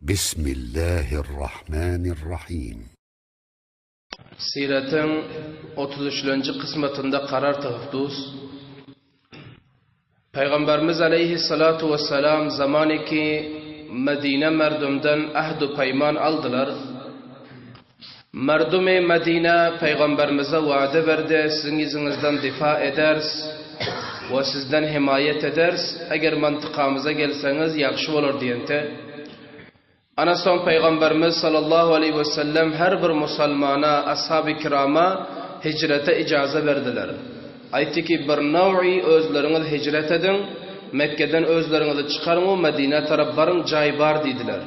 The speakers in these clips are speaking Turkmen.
Bismillahirrahmanirrahim. Siretiň otuz üçlenji kysmatynda karar tapyp dus. Pygamberimiz aleýhissalatu wessalam zamaniki Medine merdumdan ahd-u peýman aldylar. Merdumy Medine Pygamberimize wada berdi, siziň yzyňyzdan difa ederis we sizden himaýat ederis, eger mantykamyza gelseňiz ýagşy bolar diýente. Ana soň Pygamberimiz sallallahu aleýhi we sellem her bir musalmana, ashaby kirama hijrete ijaza berdiler. Aýtdy ki, bir naw'i özleriňiz hijret ediň, Mekgeden özleriňizi çykaryň-u Medinä tarap baryň, jaý bar diýdiler.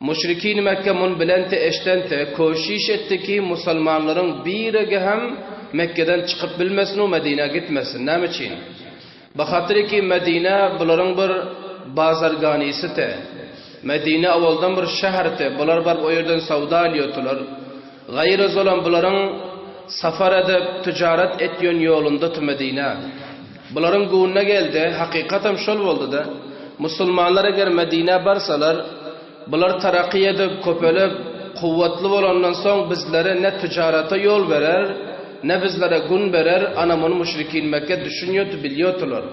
Müşrikin Mekge mun bilente eşdente koşiş etdi ki musalmanlaryň biregi hem Mekgeden çykyp bilmesin u Medinä gitmesin. Näme üçin? Bahatyr ki Medine bularyň bir bazarganysy te. Medine owaldan bir şäher te. Bular baryp o ýerden sawda alýotylar. Gaýry zolam bularyň safar edip tijaret etýön ýolunda te Medine. Bularyň göwnüne geldi, hakykatam şol boldy-da. Musulmanlar eger Medinä barsalar, bular taraky edip, köpelip, kuwwatly bolandan soň bizlere ne tijarata ýol berer, ne bizlere gün berer, ana muny müşrikin Mekge düşünýärdi, bilýärdiler.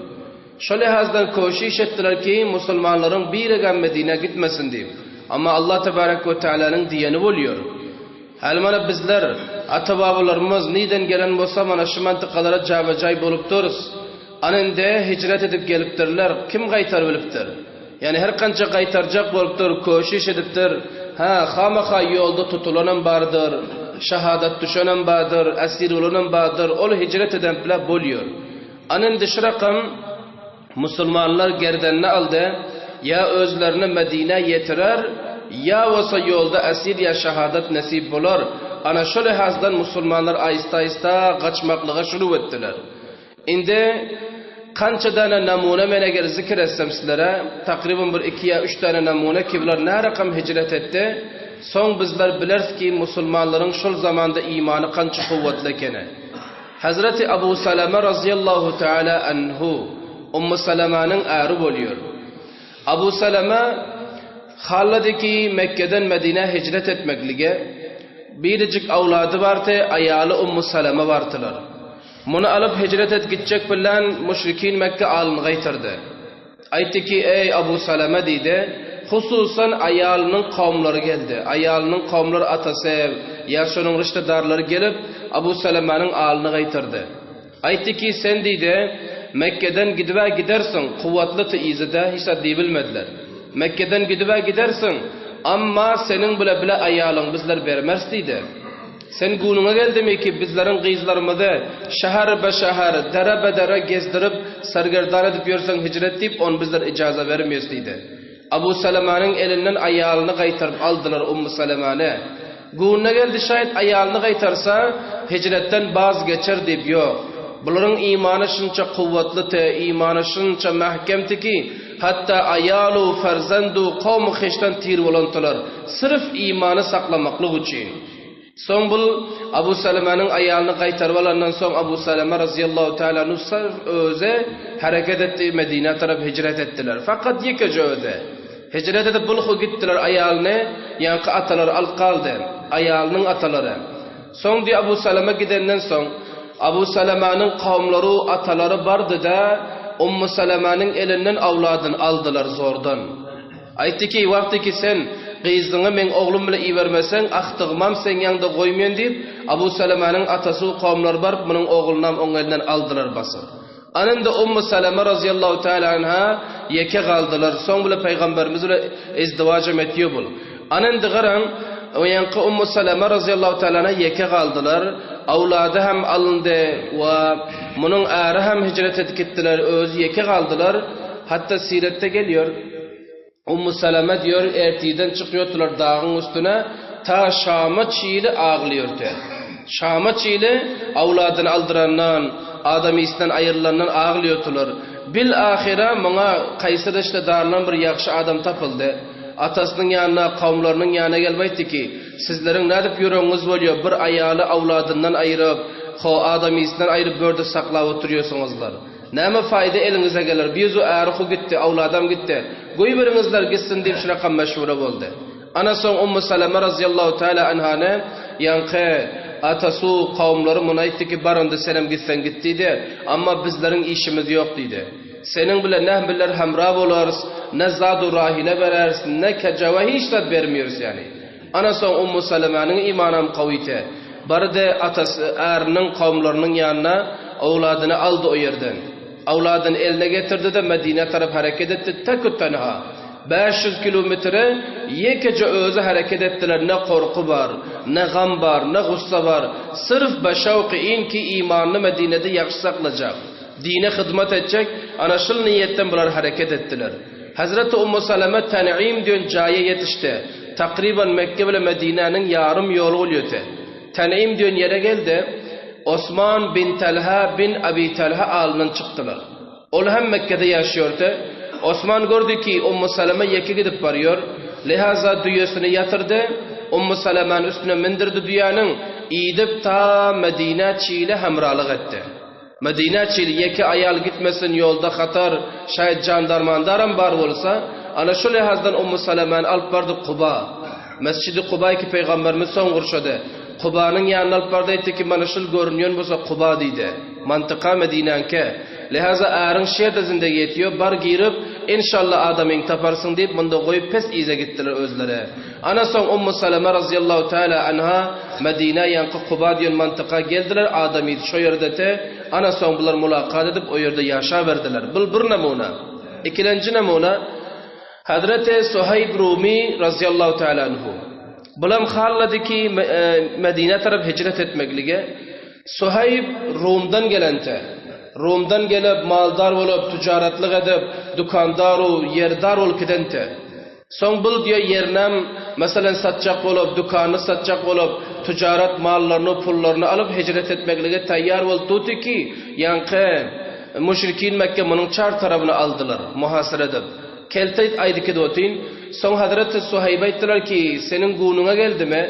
Şo lihazdan köşiş etdiler ki, musulmanlaryň birigem Medinä gitmesin diýip. Amma Allah tebarek we tealanyň diýeni bolýar. Häli mana bizler, ata-babalarymyz nirden gelen bolsa mana şu mantykalara jabe-jaý bolup durus. Ana indi hijret edip gelipdirler, kim gaýtaryp bilipdir? Ýani her kança gaýtarjak bolupdyr, köşiş edipdir. Hä, hamaha ýolda tutulanam bardyr, şahadat düşenem bardyr, esir bolanam bardyr, ol hijret eden bile bolýar. Ana indi şu rakam Musulmanlar gerdenine aldy, ýa özlerini Medinä ýetirer, ýa bolsa ýolda esir ýa şahadat nesip bolar. Ana şo lihazdan musulmanlar aýysta-aýysta gaçmaklyga şurup etdiler. Indi kança däne namuna men eger zikir etsem sizlere, takryban bir iki ýa üç däne namuna ki bular nä rakam hijret etdi, soň bizler bileris ki musulmanlaryň şol zamanda imany kança kuwwatly ekeni. Hezreti Abu Salama razyýallahu teala anhu Ummu Salamanyň äri bolýar. Abu Salama halady ki Mekgeden Medinä hijret etmeklige, birijik awlady bardy, aýaly Ummu Salama bardylar. Muny alyp hijret et gitjek bilen müşrikin Mekge alyny gaýtardy. Aýtdy ki, Eý, Abu Salama diýdi, hususan aýalynyň kowumlary geldi. Aýalynyň kowumlary atasy ýa şonuň riştedarlary gelip, Abu Salamanyň alyny gaýtardy. Aýtdy ki, Sen diýdi, Mekgeden gidib-ä gidersiň, kuwwatly ty yzy-da, hiç zat diýibilmediler. Mekgeden gidib-ä gidersiň, amma seniň bile bile aýalyňy bizler bermeris diýdi. Sen günüňe geldimi ki, bizleriň gyzlarymyzy şäher-be-şäher, dere-be-dere gezdirip, sergerdan edip ýörseň hijret diýip, ony bizler ijaza bermeýäs diýdi. Abu Salamanyň elinden aýalyny gaýtaryp aldylar Ummu Salamany. Gününe geldi şaýat aýalyny gaýtarsa, hijretden baz geçer diýip, ýok. Bularyň imany şunça kuwwatlydy, imany şunça mähkemdi ki, hatda aýalu, ferzendu, kowmy hyşdan tir bolandylar, syrf imany saklamaklyk üçin. Soň bul Abu Salamanyň aýalyny gaýtaryp alandan soň Abu Salama razyýallahu taala anhu syrf özi hereket etdi, Medinä tarap hijret etdiler. Fakat ýekeje özi. Hijret edip bulhu gitdiler aýalyny ýaňky atalary alyp galdy. Aýalynyň atalary. Soň diý Abu Salama gidenden soň Abu Salamanyň kowumlary atalary bardy-da Ummu Salamanyň elinden awladyny aldylar zordan. Aýtdy ki, wagty ki sen gyzyňy meň oglum bile ibermeseň, agtygymam seň ýaňda goýmaýyn diýip, Abu Salamanyň atasy kowumlary baryp, munuň oglunam oň elinden aldylar basyp. Ana indi Ummu Salama razyýallahu taala anha ýeke galdylar. Soň bile Pygamberimiz bile izdiwajam etýär bul. Ana indi garaň, o ýaňky Ummu Salama razyýallahu taala anha ýeke galdylar. Awlady hem alyndy we munuň äri hem hijret edip gitdiler, özi ýeke galdylar. Hatda siretde gelýär. Ummu Salama diýer, ertirden çykýardylar dagyň üstüne, ta şama çili aglaýardy. Şama çili awladyny aldyrandan, adamysydan aýrylandan aglaýardylar. Bil ahyra muňa kaýsy riştedaryndan bir ýagşy adam tapyldy. Atasynyň ýanyna, kowumlarynyň ýanyna gelip aýtdy ki, Sizleriň nädip ýüregiňiz bolýar bir aýaly awladyndan aýryp, ho adamysydan aýryp börde saklap oturýarsyňyzlar. Näme faýda eliňize geler, bizu äri-hu gitdi, awladam gitdi. Goýberiňizler gitsin diýip şu rakam meşwere boldy. Ana soň Ummu Salama razyýallahu taala anhany ýaňky atasu kowumlary muny aýtdy ki, bar onda senem gitseň git diýdi. Amma bizleriň işimiz ýok diýdi. Seniň bilen ne bizler hemra bolarys, ne zadu rahile bereris, ne kejawa hiç zat bermeýeris ýani. Ana soň Ummu Salamanyň imanam gawyty. Bardy atasy äriniň kowumlarynyň ýanyna owladyny aldy o ýerden. Awladyny eline getirdi-de Medinä tarap hereket etdi tekü-tenha. 500 kilometre ýekeje özi hereket etdiler, ne gorky bar, ne gam bar, ne gussa bar, syrf beşewki in ki imanyny Medinede ýagşy saklajak, dine hyzmat etjek, ana şul niýetden bular hereket etdiler. Hezreti Ummu Salama Ten'im diýen jaýa ýetişdi. Takryban Mekge bilen Medinäniň ýarym ýoly bolýardy. Ten'im diýen ýere geldi. Osman bin Talha bin Abi Talha alyndan çykdylar. Ol hem Mekgede ýaşaýardy. Osman gördi ki, Ummu Salama ýeke gidip barýar. Lihaza düýesini ýatyrdy. Ummu Salamany üstüne mindirdi düýäniň, idip ta Medinä çile hemralyk etdi. Medinä çili ýeke aýal gitmesin ýolda hatar, şaýat jandarmandaram bar bolsa, ana şu lihazdan Ummu Salamany alyp bardy Kuba. Mesjidi Kubaý ki pygamberimiz soň gurşady. Kubanyň ýanyna alyp bardy aýtdy ki mana şul görünýän bolsa Kuba diýdi. Mantyka Medinäňki. Lihaza äriň şu ýerde zindegi ýetiýo bar girip enşalla adamyňy taparsyň diýip munda goýup pes yza gitdiler özleri. Ana soň Ummu Salama razyýallahu taala anha Medinä ýaňky Kuba diýen mantyka geldiler adamydy şo ýerdete ana soň bular mulakat edip o ýerde ýaşaberdiler. Bul bir namuna. Ikilenji namuna Hazreti Suhaýb Rumy razyýallahu taala anhu. Bulam hallady ki Medinä tarap hijret etmeklige. Suhaýb Rumdan gelente. Rumdan gelip maldar bolup tüjaratlyk edip dükandaru ýerdar bolup gidente. Soň bul diýe ýerinem, meselem, satjak bolup, dükanyny satjak bolup, tüjarat mallaryny, pullaryny alyp hijret etmeklige taýýar bolup durdy ki, ýaňky müşrikin Mekge munuň çar tarabyny aldylar, muhasyra edip. Kelte aýdyp otyn. Soň Hazreti Suhaýba aýtdylar ki, Seniň güniňe geldimi?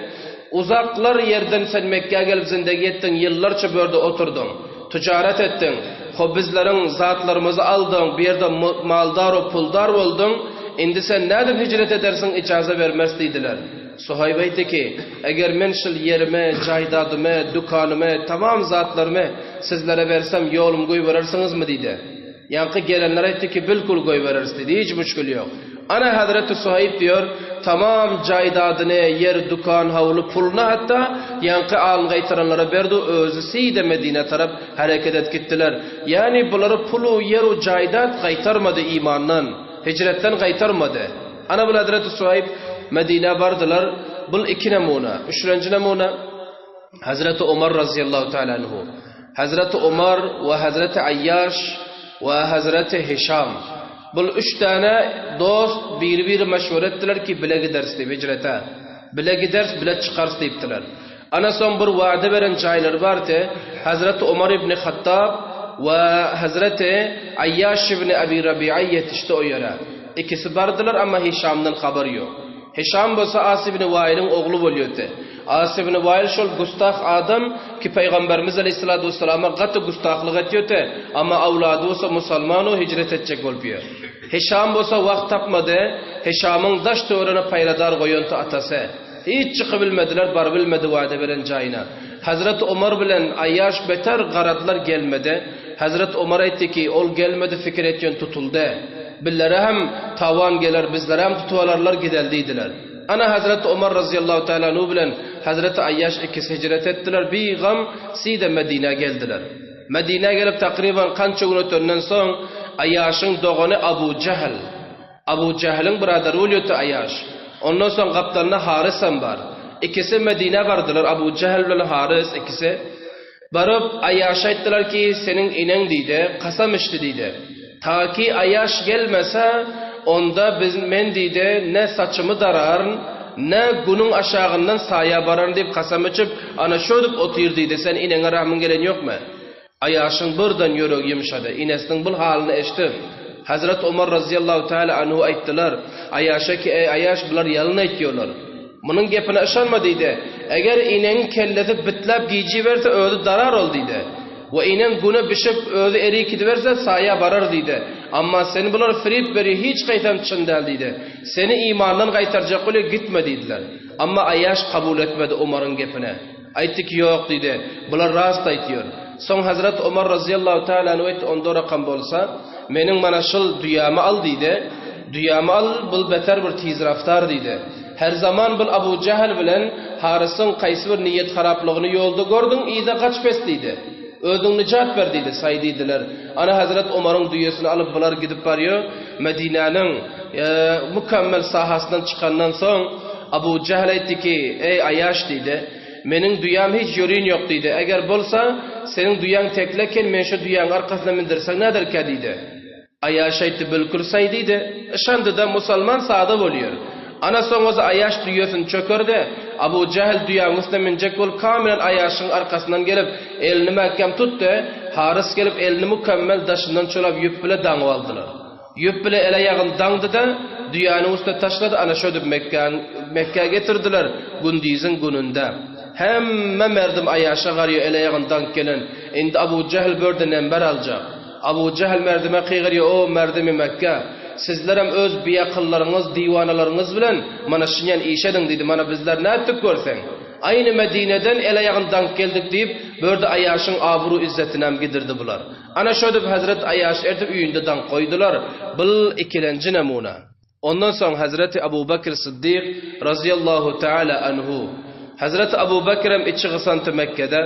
Uzaklar ýerden sen Mekgä gelip zindegi etdiň, ýyllarça bu ýerde oturdyň. Tüjaret etdiň, ho bizleriň zatlarymyzy aldyň, bu ýerde maldar-u puldar bolduň, indi sen nädip hijret edersiň, ijaza bermeris diýdiler. Suhaýb aýtdy ki, Eger men şul ýerimi, jaýdadymy, dükanymy, tamam zatlarymy sizlere bersem, ýolum goýberersiňizmi diýdi. Ýaňky gelenler aýtdy ki, Bilkul goýbereris diýdi, hiç müşgil ýok. Ana Hazreti Suhaýb diýer, tamam jaýdadyny, ýer, dükan, hawly, puluny hatda ýaňky alyn gaýtaranlara berdi, özi seýde Medinä tarap hereket edip gitdiler. Ýagny bulary pulu, ýer u jaýdat gaýtarmady imandan, hijretden gaýtarmady. Ana bul Hazreti Suhaýb Medinä bardylar. Bul iki namuna. Üçlenji namuna Hazreti Omar razyýallahu taala anhu. Hazreti Omar we Hazreti Aýýaş we Hazreti Hişam. Bul üç däne dost biri-biri meşwere etdiler ki, bile gideris diýip hijrete. Bile gideris, bile çykarys diýipdiler. Ana soň bir wada beren jaýlary bardy. Hazreti Omar ibn Hattab we Hazreti Aýýaş ibn Abi Rabi'a ýetişdi o ýere. Ikisi bardylar, amma Hişamdan habar ýok. Hişam bolsa As ibn Wailiň ogly bolýardy. As ibn Wail şol gustah adam ki Pygamberimiz aleýhissalatu wessalama gaty gustahlyk etýärdi, amma awlady bolsa musalman o hijret etjek bolup ýör. Hişam bolsa wagt tapmady, Hişamyň daş töweregine paýradar goýandy atasy. Hiç çykybilmediler, barybilmedi wada beren jaýyna. Hazreti Omar bilen Aýýaş beter garadylar gelmedi. Hazreti Omar aýtdy ki, ol gelmedi fikir etýän tutuldy. Bizlere hem tawan geler, bizleri hem tutup alarlar, gideli diýdiler. Ana Hazreti Omar razyýallahu taala anhu bilen Hazreti Aýýaş ikisi hijret etdiler, bigam side Medinä geldiler. Medinä gelip takryban kança gün ötenden soň Aýýaşyň dogany Abu Jähl, Abu Jähliň byradary bolýardy Aýýaş. Ondan soň gapdalynda Harysam bar. Ikisi Medinä bardylar, Abu Jähl bilen Harys ikisi. Baryp, Aýýaşa aýtdylar ki, Seniň eneň diýdi, kasam içdi diýdi. Ta ki Aýýaş gelmese, onda biz, men diýdi, ne saçymy dararyn, ne günüň aşagyndan saýa bararyn diýip kasam içip, ana şödüp otyr diýdi, sen eneňe rahmyň gelen ýokmy? Aýýaşyň birden ýüregi ýumşady, enesiniň bul halyny eşidip, Hazret Omar razyýallahu taala anhu aýtdylar, Aýýaşa ki, Eý Aýýaş, bular ýalyn aýtýarlar. Munuň gepine yşanma diýdi. Eger eneňiň kellesi bitläp gijiberse özi darar ol diýdi. We inen güne bişip özi erik gidiberse saýa barar diýdi. Amma seni bular firip berýär hiç gaýsam çyn däl diýdi. Seni imandan gaýtarjak bolýar gitme diýdiler. Amma Aýaş kabul etmedi Omaryň gepine. Aýtdy ki ýok diýdi. Bular rast aýtýar. Soň Hazrat Omar razyýallahu taala anhu aýtdy onda rakam bolsa meniň mana şul düýämi al diýdi. Düýämi al bul beter bir tiz raftar diýdi. Her zaman bul Abu Jähl bilen Harysyň kaýsy bir niýet haraplygyny ýolda gördüň yza gaç pes diýdi. Özüň nijat ber diýdi. Saý diýdiler. Ana Hazrat Omaryň düýesini alyp bular gidip barýar. Medinäniň mükemmel sahasyndan çykandan soň Abu Jähl aýtdy ki, Eý Aýaş diýdi. Meniň düýäm hiç ýörin ýok diýdi. Eger bolsa, seniň düýäň tekle eken men şu düýäň arkasyna mindirseň näderkä diýdi. Aýaş aýtdy, Bülkül saý diýdi. Yşandy-da, musalman sada bolýar. Ana soň ozi Aýaş düýesini çökerdi. Abu Jähl düýäň üstüne minjek bolup kamilen Aýaşyň arkasyndan gelip, elini mäkäm tutdy. Harys gelip elini mükemmel daşyndan çolap ýüp bile daňyp aldylar. Ýüp bile el-aýagyny daňdy-da, düýäniň üstüne taşlady, ana şödüp Mekgäň, Mekgä getirdiler, gündiziň gününde. Hemme merdim Aýaşa garýa el-aýagyny daňyp gelen. Indi Abu Jähl börde nember aljak. Abu Jähl merdime gygyrýar, O, merdimi Mekge! Sizlerem öz biakyllaryňyz, diwanalaryňyz bilen mana şunýan iş ediň diýdi. Mana bizler nätdik görseň? Aýny Medineden el-aýagyny daňyp geldik diýip, börde Aýaşyň abru-izzetinem gidirdi bular. Ana şödüp Hezret Aýaşy ertip öýünde daňyp goýdular. Bul ikilenji nemuna. Ondan soň Hezreti Abu Bekr Syddyk razyýallahu taala anhu. Hezreti Abu Bekrem içi gysanty Mekgede,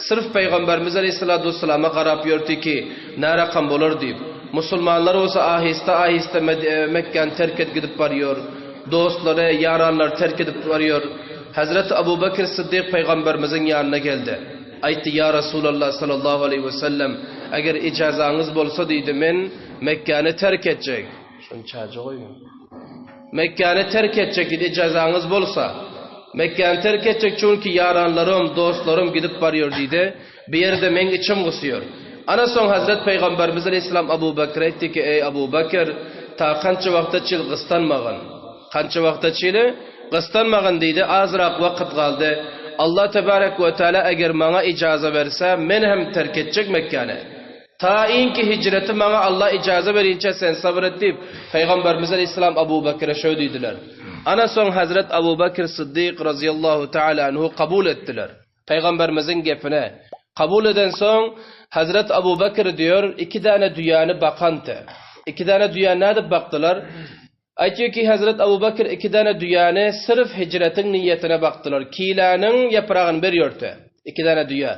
syrf Pygamberimiz aleýhissalatu wessalama garap ýördi ki, närakam bolar diýip. Musulmanlar bolsa ahista-ahista Mekgäni terk edip gidip barýar. Dostlary, ýaranlary terk edip barýar. Hezreti Abu Bekr Syddyk Pygamberimiziň ýanyna geldi. Aýtdy, Ýa Resulallah sallallahu aleýhi wesellem, eger ijazaňyz bolsa diýdi, men Mekgäni terk etjek. Şony çaja goýuň. Mekgäni terk etjek diýdi, ijazaňyz bolsa. Mekgäni terk etjek, çünki ýaranlarym, dostlarym gidip barýar diýdi. Bu ýerde meň içim gysýar. Ana soň Hazret Pygamberimiz aleýhissalam Abu Bekre aýtdy ki, Eý Abu Bekr, ta kança wagta çil gystanmagyn. Kança wagta çili gystanmagyn diýdi, azrak wagt galdy. Allah tebarek we teala eger maňa ijaza berse, men hem terk etjek Mekgäni. Tainki hijreti maňa Allah ijaza berinçä sen sabyr et diýip, Pygamberimiz aleýhissalam Abu Bekre şöý diýdiler. Ana soň Hazret Abu Bekr Syddyk razyýallahu taala anhu kabul etdiler. Pygamberimiziň gepine. Kabul edensoň Hazret Abu Bekr diýer, iki däne düýäni bakante. Iki däne düýäni nädip bakdylar? Aýtýar ki, Hazret Abu Bekr iki däne düýäni syrf hijretiň niýetine bakdylar. Kiläniň ýapragyny berýärdi. Iki däne düýä.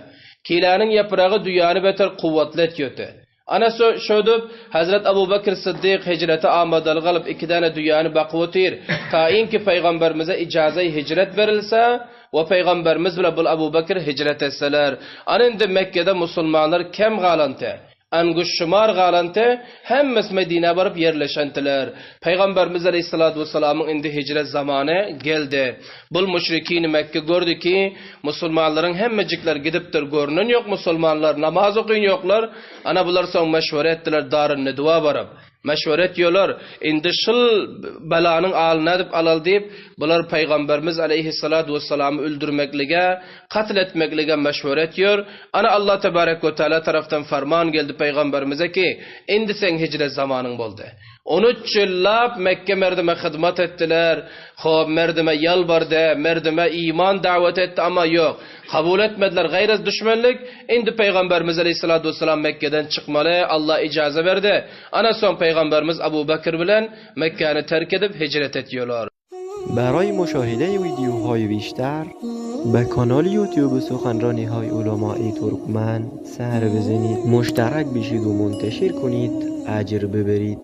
Kiläniň ýapragy düýäni beter kuwwatly etýärdi. Ana şödüp, Hazret Abu Bekr Syddyk hijrete amadalyk alyp iki däne düýäni bakyp otyr. Taýyn ki Pygamberimize ijaza-i hijret berilse we Pygamberimiz bile bul Abu Bekr hijret etseler. Ana indi Mekgede musulmanlar kem galanty. Anguşşumar galante, hemmesi Medinä baryp ýerleşentiler. Pygamberimiz aleýhissalatu wessalamyň indi hijret zamany geldi. Bul müşrikini Mekge gördi ki, musulmanlaryň hemmejikleri gidipdir, görünen ýok musulmanlar, namaz okyn ýoklar. Ana bular soň meşwere etdiler Daryn Nedwa baryp. Meşwere etýärler, indi şul belanyň alyny nädip alaly diýip, bular Pygamberimiz aleýhissalatu wessalamy öldürmeklige, katl etmeklige meşwere etýär. Ana Allah tebarek we teala tarapdan farman geldi Pygamberimize ki, indi seň hijret zamanyň boldy. On üç ýyllap Mekge merdime hyzmat etdiler, hop merdime ýalbardy, merdime iman dawet etdi, amma ýok. Kabul etmediler gaýraz düşmenlik, indi Pygamberimiz aleýhissalatu wessalam Mekgeden çykmaly, Allah ijaza berdi. Ana soň Pygamberimiz Abu Bekr bilen Mekgäni terk edip hijret etýärler. برای مشاهده ویدیوهای بیشتر به کانال یوتیوب سخنرانی های علمای ترکمن سر بزنید مشترک بشید و منتشر کنید اجر ببرید.